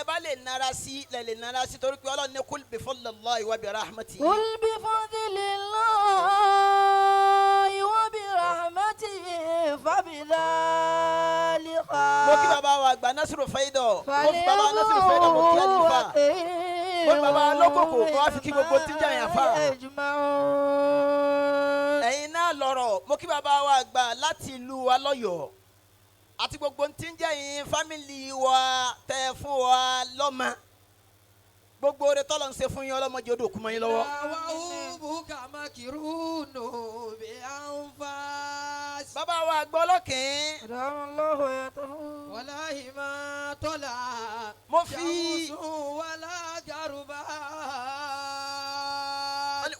Tẹ́ bá lè nara sí lẹ lè nara sí, torí pé Ọlọ́run ní قل بفضل الله وبرحمته. قل بفضل الله وبرحمته فبذلك Mo kí bàbá wa àgbà Nasiru Faidọ, mo fi bàbá Nasiru Faidọ, mo kí àlìfà, mo fi bàbá lókòkò, mo wá fi kí gbogbo tíjà yẹn fà. يجمعون. Ẹ̀yin náà lọ̀rọ̀. Mo kí bàbá wa àgbà láti ìlú wa lọ́yọ̀ọ́ àti gbogbo tí ń jẹ́ yín family wa tẹ́ fún wa lọ́mọ. Gbogbo oore tọ́lọ̀ ń ṣe fún yín, ọlọ́mọdé odò kú mọ́ yín lọ́wọ́. وهوبك مكرون بأنفاس. Bàbá wa àgbà ọlọ́kìn. أدام الله حياته. والله ما طلع Mo fi شمس ولا غربا.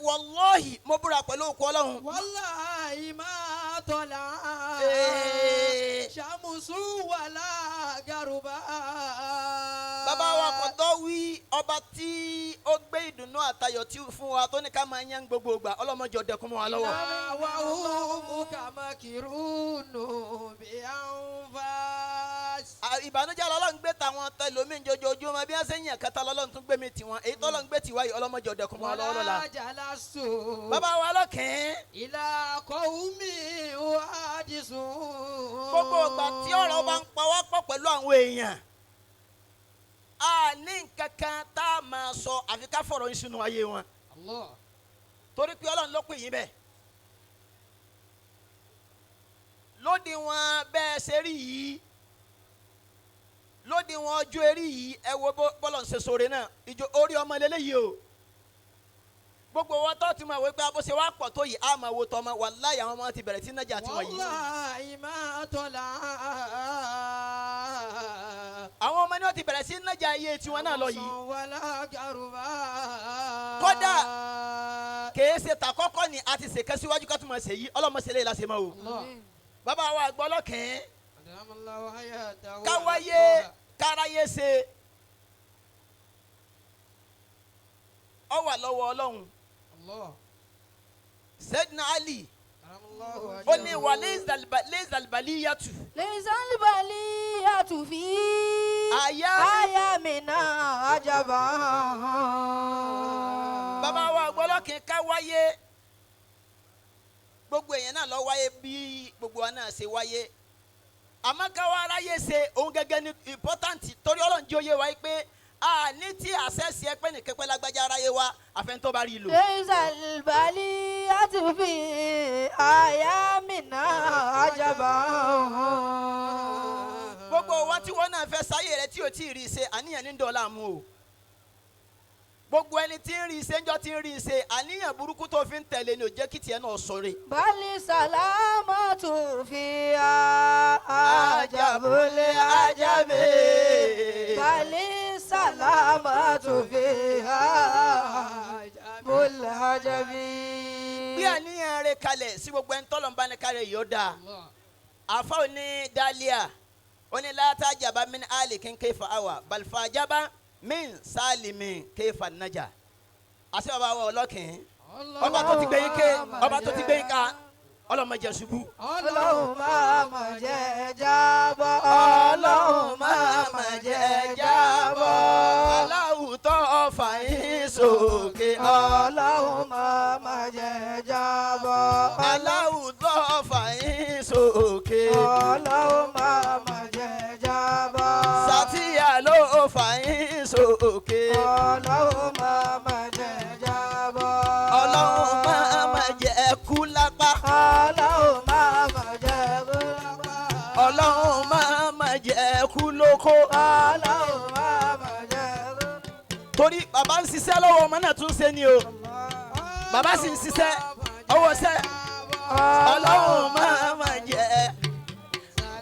Wàláhì, mo búra pẹ̀lú òkú Ọlọ́run. والله ما طلع شمس ولا غربا. Bàbá wa kọ̀dọ̀ wí, ọba tí ó gbé ìdùnnú àtayọ̀ tí ó fún wa tó ní ká máa yán gbogbo ìgbà, ọlọ́mọdé ọdẹkùn mọ́ wa lọ́wọ́. وهوبك مكرون بأنفاس. Ìbànújẹ́ lọ́lọ́run gbé tàwọn tẹlómi jojoojúmọ́. Bí wọ́n ṣe ń yàn kẹta lọ́lọ́run tún gbé mi tiwọn. Èyí tọ́lọ́run gbé tiwa yìí, ọlọ́mọdé ọdẹkùn mọ́ wa lọ́wọ́ lọ́la. ولا جلست Bàbá wa lọ́kìn. إلى قوم وادسون. Gbogbo ìgbà tí ọ̀rọ̀ bá ń pa wá pọ̀ pẹ̀lú àwọn èèyàn, a ní nǹkan kan tá a máa sọ àfi ká fọ̀rọ̀ yín sínú ayé wọn, Allah. torí pé Ọlọ́run ló pè yín bẹ́ẹ̀ lóde wọn bẹ́ẹ̀ ṣe rí yìí, lóde wọn ọjọ́ eré yìí. Ẹ wo bọ́lọ̀ ń ṣe sóore náà, ìjọ orí ọmọ lélẹ́yìí o. Gbogbo wọn tó ti mọ̀ wípé bó ṣe wá pọ̀ tó yìí, á máa wo tọmọ. Wàláyé, àwọn ọmọ ti bẹ̀rẹ̀ sí nájà tiwọn yìí. والله ما طلع Àwọn ọmọ ni wọ́n ti bẹ̀rẹ̀ sí nájà iye tiwọn náà lọ yìí. ولا غربا. Kódà kèé ṣe tàkọ́kọ́ ni a ti ṣèkẹ́ síwájú ká tún máa ṣe yìí. Ọlọ́mọ ṣe lè láṣẹ mọ́ o. الله. Bàbá wa àgbọ̀ ọlọ́kìn. أدام الله حياته. Káwáyé káráyé ṣe, ọ wà lọ́wọ́ Ọlọ́run. الله. Sayyidina Ali أدام الله ó ní wà ليس البلية ليس البلية في àyà أيامنا عجبا. Bàbá wa àgbọ̀ ọlọ́kìn, káwáyé, gbogbo èèyàn náà lọ wáyé bí gbogbo wa náà ṣe wáyé, àmọ́ káwá aráyé ṣe òun gẹ́gẹ́ ní important, torí Ọlọ́run jí ó yé wa yìí pé a ní tí àṣẹ ṣe ẹ pé nìkan pẹ́ lágbájá aráyé wa àfẹnutọ́ bá rí i lò. ليس البلية في أيامنا عجبا. Gbogbo wa tí wọn náà fẹ́ sáyé rẹ tí o tí ì rí i ṣe, àníyàn ní dọ́là mú o. Gbogbo ẹni tí ń rí i ṣe ńjọ́ tí ń rí i ṣe, àníyàn burúkú tó fi ń tẹ̀lé ni ò jẹ́ kí tiẹ̀ náà sọ̀rọ̀. بل سلامة فيها عجب العجب، بل سلامة فيها عجب العجب. Bí àníyàn rẹ kalẹ̀ sí gbogbo ẹni tọ́lọ̀ ń bá ní kalẹ̀ yìí ó dáa. الله. Àfa òní dálíà ó ní لا تعجب من هالك كيف هوى بل فاعجب من سالم كيف نجا. Àti bàbá wa ọlọ́kìn, ọba tó ti gbẹ̀yìn ké, ọba tó ti gbẹ̀yìn ká, ọlọ́mọdé ṣubú. Ọlọ́run máa mà jẹ́ jábọ́, Ọlọ́run máa mà jẹ́ jábọ́. Aláwùtọ́ ọ̀fà yín sókè. Ọlọ́run máa mà jẹ́ jábọ́. Aláwùtọ́ ọ̀fà yín sókè. Ọlọ́run máa mà jẹ́ jábọ́. Sàtìyà ló fà yín sókè. Ọlọ́run máa mà jẹ́ jábọ́. Ọlọ́run máa ma jẹ́ kú lápá. Ọlọ́run máa mà jẹ́ kú lápá. Ọlọ́run máa ma jẹ́ kú lóko. Ọlọ́run máa mà jẹ́ kú. Torí bàbá ń ṣiṣẹ́ lọ́wọ́, ọmọ náà tún ṣe ni o. Bàbá sì ń ṣiṣẹ́ ọwọ́ ṣẹ́. Ọlọ́run máa ma jẹ́,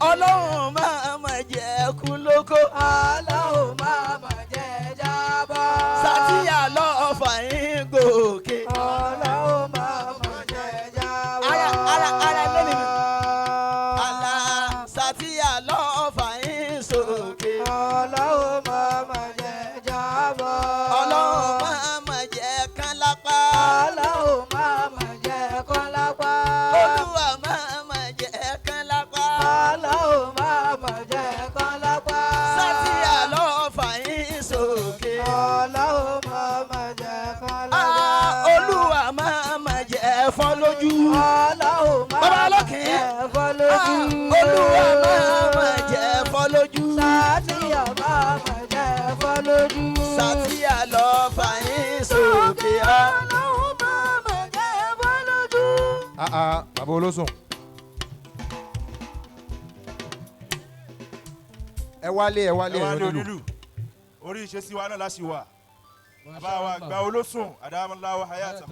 Ọlọ́run máa ma jẹ́ kú lóko. Ọlọ́run máa mà jẹ́ jábọ́. Sàtìyà lọ́ọ́ fà yín gòkè. Ọlọ́run máa mà jẹ́ jábọ́. Ara lẹ́nu mi. Àlà sàtìyà lọ́ọ́ fà yín sókè. Ọlọ́run máa mà jẹ́ jábọ́. Ọlọ́run máa ma jẹ́ kán lápá. Ọlọ́run máa mà jẹ́ kán lápá. Olúwa máa ma jẹ́ kán lápá. Ọlọ́run máa mà jẹ́ kán lápá. Sátìyà lọ fàyín sókè á. Ọlọ́run máa mà jẹ́ bọ́ lójú. Ah ah, bàbá olóṣùn. Ẹ wálé ẹ wálé ẹ wá ẹ̀yin lé onílù. onílù orí ìṣesí wa náà láṣì wà bàbá wa gba olóṣùn àdámọ́láwọ̀ hayata.